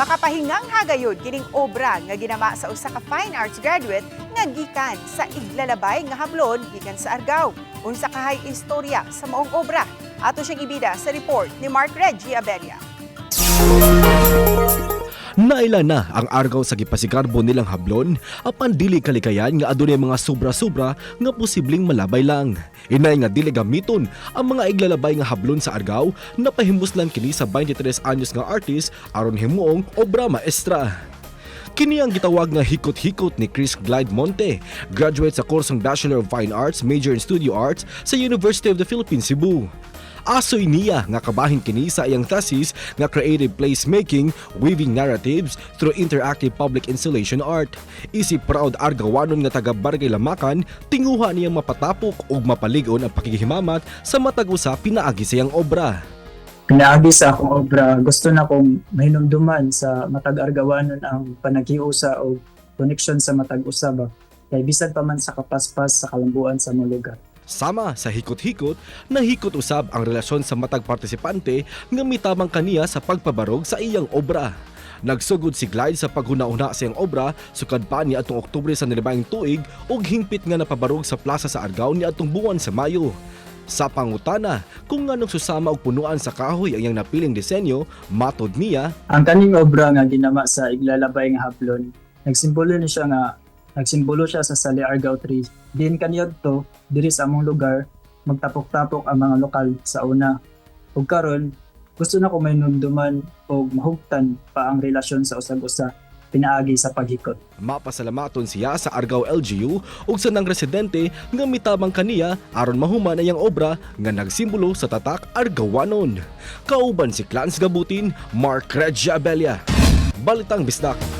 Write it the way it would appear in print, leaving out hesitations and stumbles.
Makapahingang hagayod kining obra nga ginama sa usa ka fine arts graduate nga gikan sa iglalabay nga hablon gikan sa Argao. Unsa kahay istorya sa maong obra? Ato siyang ibida sa report ni Mark Reggie Abella. Naila na ang Argao sa gipasigarbo nilang hablon apan dili kalikayan nga adunay mga sobra-sobra nga posibleng malabay lang. Inay nga dili gamiton ang mga iglalabay nga hablon sa Argao, napahimuslan kini sa 23 anyos nga artist aron himuong obra maestra. Kini ang gitawag nga Hikot-Hikot ni Chris Glide Monte, graduate sa kursong Bachelor of Fine Arts, major in Studio Arts sa University of the Philippines, Cebu. Asoy niya nga kabahin kini sa iyang thesis nga Creative Placemaking, Weaving Narratives Through Interactive Public Installation Art. Isip proud Argawanon nga taga Barangay Lamakan, tinguha niyang mapatapok ug mapalig-on ang pakikihimamat sa matag usa pinaagi sa iyang obra. Pinaagi sa akong obra, gusto na kong mahinumduman sa matag Argawanon ang panaghiusa o connection sa matag usa ba. Kay bisan pa man sa kapaspas sa kalambuan sa mga lugar. Sama sa Hikot-Hikot, nahikot usab ang relasyon sa matag partisipante nga mitabang kaniya sa pagpabarog sa iyang obra. Nagsugod si Glide sa paghuna-huna sa iyang obra sukad pa ni atong Oktubre sa nilabayng tuig ug hingpit nga napabarog sa plaza sa Argao ni atong buwan sa Mayo. Sa pangutana kung nganong susama og punuan sa kahoy ang iyang napiling disenyo, matod niya, Ang kaning obra nga ginama sa iglalabay nga hablon, nagsimbolo ni siya nga nagsimbolo siya sa Sali Argao Tree. Din kaniadto diri sa among lugar magtapok-tapok ang mga lokal sa una. Ug karon gusto na ko mahinumduman og mahugtan pa ang relasyon sa usag-usa pinaagi sa paghikot. Mapasalamaton siya sa Argao LGU ug sa nang residente nga mitabang kaniya aron mahuman ang iyang obra nga nagsimbolo sa tatak Argawanon. Kauban si Clans Gabutin, Mark Regia Abella. Balitang Bisdak.